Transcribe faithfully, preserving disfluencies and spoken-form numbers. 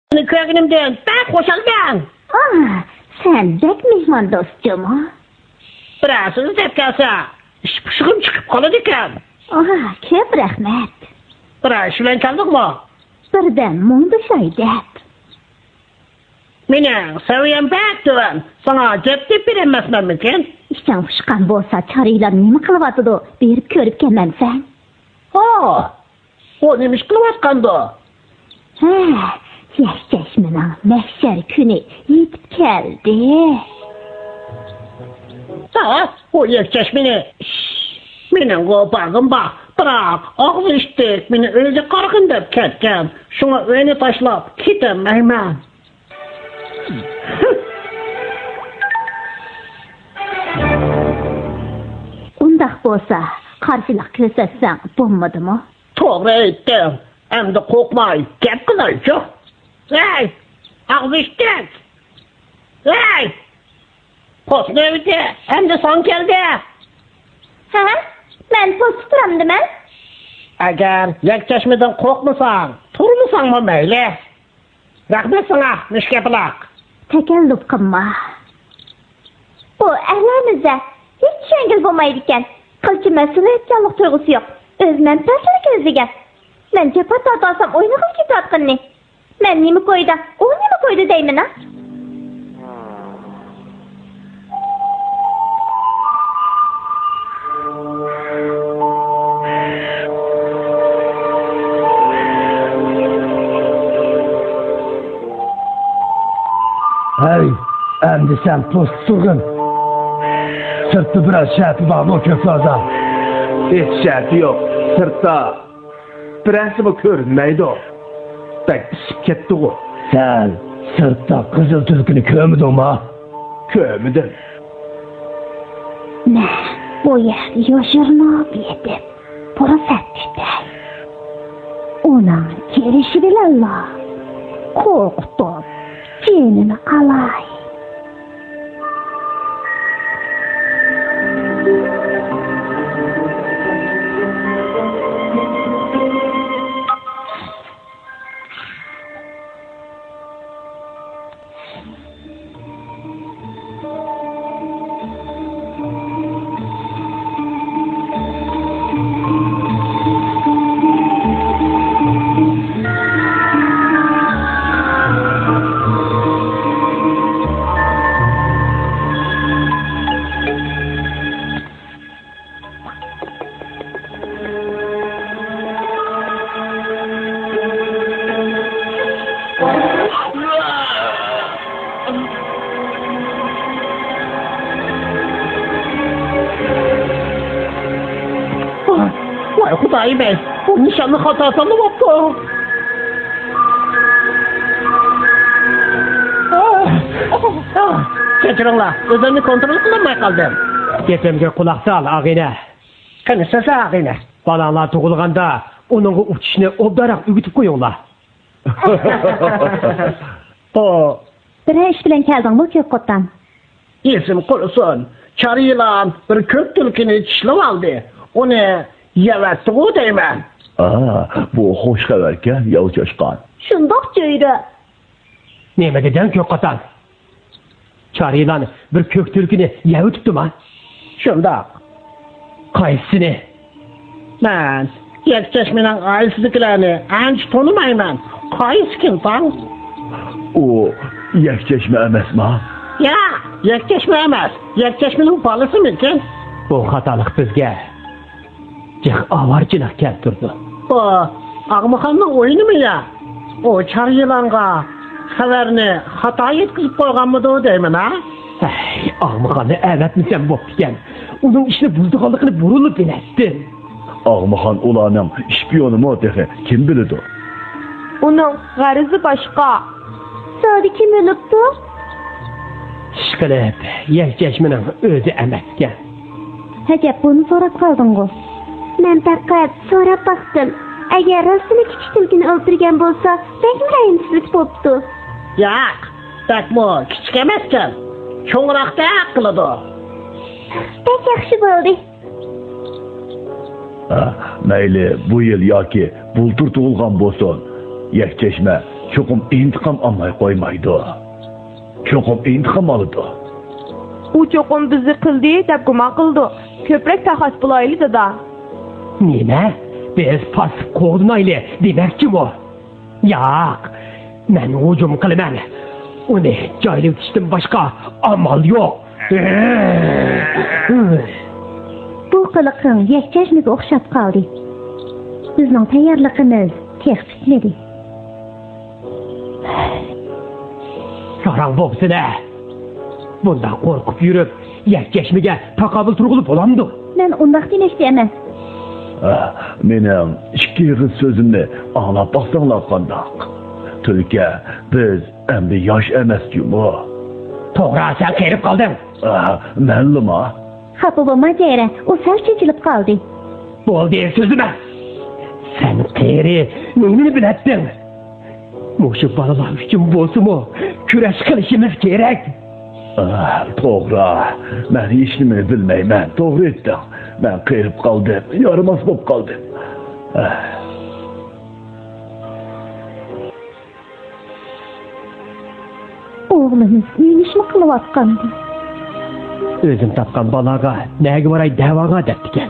سېنى كۆرگىنىمدىن بەك خۇشالمەن. ئاھ، سەن بەك مېھماندوست جۇمۇ. بىرەرسىنى ئىزدەپ كەلسە، ئىش پۇشۇقۇم چىقىپ قالىدىكەن. ئاھ، كۆپ رەھمەت. بىرەر ئىش بىلەن كەلدىڭمۇ؟ بىردەم مۇڭدىشاي دەپ. مېنىڭ سەۋىيەم بەك تۆۋەن، ساڭا گەپ دەپ بېرەلمەسمەنمىكىن؟ ئىچىڭ پۇشقان بولسا، چارىيلار نېمە قىلىۋاتىدۇ؟ بېرىپ كۆرۈپ كەلمەمسەن؟ ھا، ئۇ نېمە ئىش قىلىۋاتقاندۇ؟ ھە، يەكچەشمىنىڭ مەھشەر كۈنى يېتىپ كەلدى. ھە، ئۇ يەكچەشمىنى. مېنىڭ ئوپاغىم بار، بىراق ئاغزى ئىتتىك مېنى ئۆيگە قارىغىن دەپ كەتكەن. شۇڭا ئۆينى تاشلاپ كېتەلمەيمەن. ئۇنداق بولسا، قارشىلىق كۆرسەتسەڭ بولمىدىمۇ؟ توغرا ئېيتتىڭ. ئەمدى قورقماي گەپ قىلايچۇ. ھەي، ئاغزى ئىتتىك! ھەي! پوست نۆۋىتى ئەمدى ساڭا كەلدى. ھە؟ مەن پوستتا تۇرامدىمەن؟ ئەگەر يەكچەشمىدىن قورقمىساڭ، تۇرمىساڭمۇ مەيلى. رەھمەت ساڭا، مۈشۈكياپىلاق. تەكەللۇپ قىلما. بۇ ئەھلەمىزە ھېچ چۈشەنگىلى بولمايدىكەن. قىلچە مەسئۇلىيەتچانلىق تۇيغۇسى يوق. ئۆز مەنپەئەتلىرى كۆزلىگەن. مەن جاپا تارتالسام ئوينىغىلى كېتىۋاتقىنىنى. مەن نېمە كويدا، ئۇ نېمە كويدا دەيمەن-ھە؟ ھەي، ئەمدى سەن پوستتا تۇرغىن. سىرتتا بىرەر شەپە بارمۇ كۆكلازا؟ ھېچ شەپە يوق. سىرتتا بىرەرسىمۇ كۆرۈنمەيدۇ. بەك ئىسسىپ كەتتىغۇ. سەن سىرتتا قىزىل تۈلكىنى كۆرمىدىڭما؟ كۆرمىدىم. مەن بۇ يەردە يوشۇرۇنۇپ يېتىپ، پۇرسەت كۈتەي. ئۇنىڭ كېلىشى بىلەنلا قورقۇتۇپ، جېنىنى ئالاي. ۋاي خۇدايىم ئەي، بۇ نىشاننى خاتا ساللىۋاپتۇ. كەچۈرۈڭلار، ئۆزۈمنى كونترول قىلالماي قالدىم. گېپىمگە قۇلاق سال، ئاغىنە. قېنى سۆزلە، ئاغىنە. بالاڭلار تۇغۇلغاندا ئۇنىڭغا ئۇچۇشنى ئوبدانراق ئۆگىتىپ قويۇڭلار. ئۇ بىرەر ئىش بىلەن كەلدىڭمۇ، كۆك قوتان؟ ئېسىم قۇرۇسۇن، چار يىلان بىر كۆك تۈلكىنى چىشلىۋالدى. ئۇنى يەۋەتتىغۇ دەيمەن. ئا، بۇ خوش خەۋەركەن، ياۋ چاشقان. شۇنداق، جۆيرە. نېمە دېدىڭ، كۆك قوتان؟ چار يىلان بىر كۆك تۈلكىنى يەۋېتىپتۇما؟ شۇنداق. قايسىنى؟ مەن يەكچەشمىنىڭ ئائىلىسىدىكىلەرنى ئانچە تونۇمايمەن. قايسىكىن تاڭ؟ ئۇ يەكچەشمە ئەمەسما؟ ياق، يەكچەشمە ئەمەس. يەكچەشمىنىڭ بالىسىمىكىن؟ بۇ خاتالىق بىزگە جىق ئاۋارىچىلىق كەلتۈرىدۇ. بۇ ئاغمىخاننىڭ ئويۇنىمۇ يا؟ ئۇ چار يىلانغا خەۋەرنى خاتا يەتكۈزۈپ قويغانمىدۇ دەيمەن ھە؟ ھەي، ئاغمىخاننى ئەۋەتمىسەم بوپتىكەن. ئۇنىڭ ئىشنى بۇزىدىغانلىقىنى بۇرۇنلا بىلەتتىم. ئاغمىخان ئۇلارنىڭ ئىشپىيونىمۇ تېخى، كىم بىلىدۇ؟ ئۇنىڭ غەرىزى باشقا. زادى كىم ئۆلۈپتۇ؟ ئىشقىلىپ، يەكچەشمىنىڭ ئۆزى ئەمەسكەن. ئەجەب، بۇنى سوراپ قالدىڭغۇ؟ مەن پەقەت سوراپ باقتىم. ئەگەر راستىنلا كىچىك تۈلكىنى ئۆلتۈرگەن بولسا، بەكمۇ رەھىمسىزلىك بوپتۇ. ياق، بەكمۇ كىچىك ئەمەسكەن. چوڭراقتەك قىلىدۇ. بەك ياخشى بولدى. ھە، مەيلى بۇ يىل ياكى بۇلتۇر تۇغۇلغان بولسۇن، يەكچەشمە چوقۇم ئىنتىقام ئالماي قويمايدۇ. چوقۇم ئىنتىقام ئالىدۇ. ئۇ چوقۇم بىزنى قىلدى دەپ گۇمان قىلىدۇ. كۆپرەك تاقەت بولايلى، دادا. نېمە؟ بىز پاسسىپ قوغدىنايلى دېمەكچىمۇ؟ ياق، مەن ھۇجۇم قىلىمەن. ئۇنى جايلىۋېتىشتىن باشقا ئامال يوق. بۇ قىلىقىڭ يەكچەشمىگە ئوخشاپ قالدى. بىزنىڭ تەييارلىقىمىز تېخى پۈتمىدى. ساراڭ بوپسىلە! بۇنداق قورقۇپ يۈرۈپ، يەكچەشمىگە تاقابىل تۇرغىلى بولامدۇ؟ مەن ئۇنداق دېمەكچى ئەمەس. ئە، مېنىڭ ئىككى ئېغىز سۆزۈمنى ئاڭلاپ باقساڭلار قانداق؟ تۈلكە، بىز ئەمدى ياش ئەمەس جۇمۇ. توغرا، سەن قېرىپ قالدىڭ. ئە، مەنلىما؟ خاپا بولما، جەيرە، ئۇ سەل چېچىلىپ قالدى. بولدى، سۆزلىمە. سەن قېرى، نېمىنى بىلەتتىڭ؟ مۇشۇ بالىلار ئۈچۈن بولسىمۇ كۈرەش قىلىشىمىز كېرەك. ئاھ، توغرا. مەن ھېچنېمىنى بىلمەيمەن. توغرا ئېيتتىڭ. مەن قېرىپ قالدىم. يارىماس بولۇپ قالدىم. ئاھ. ئوغلىمىز نېمە ئىشمۇ قىلىۋاتقاندۇ؟ ئۆزۈم تاپقان بالاغا نەگە باراي دەۋاغا دەپتىكەن.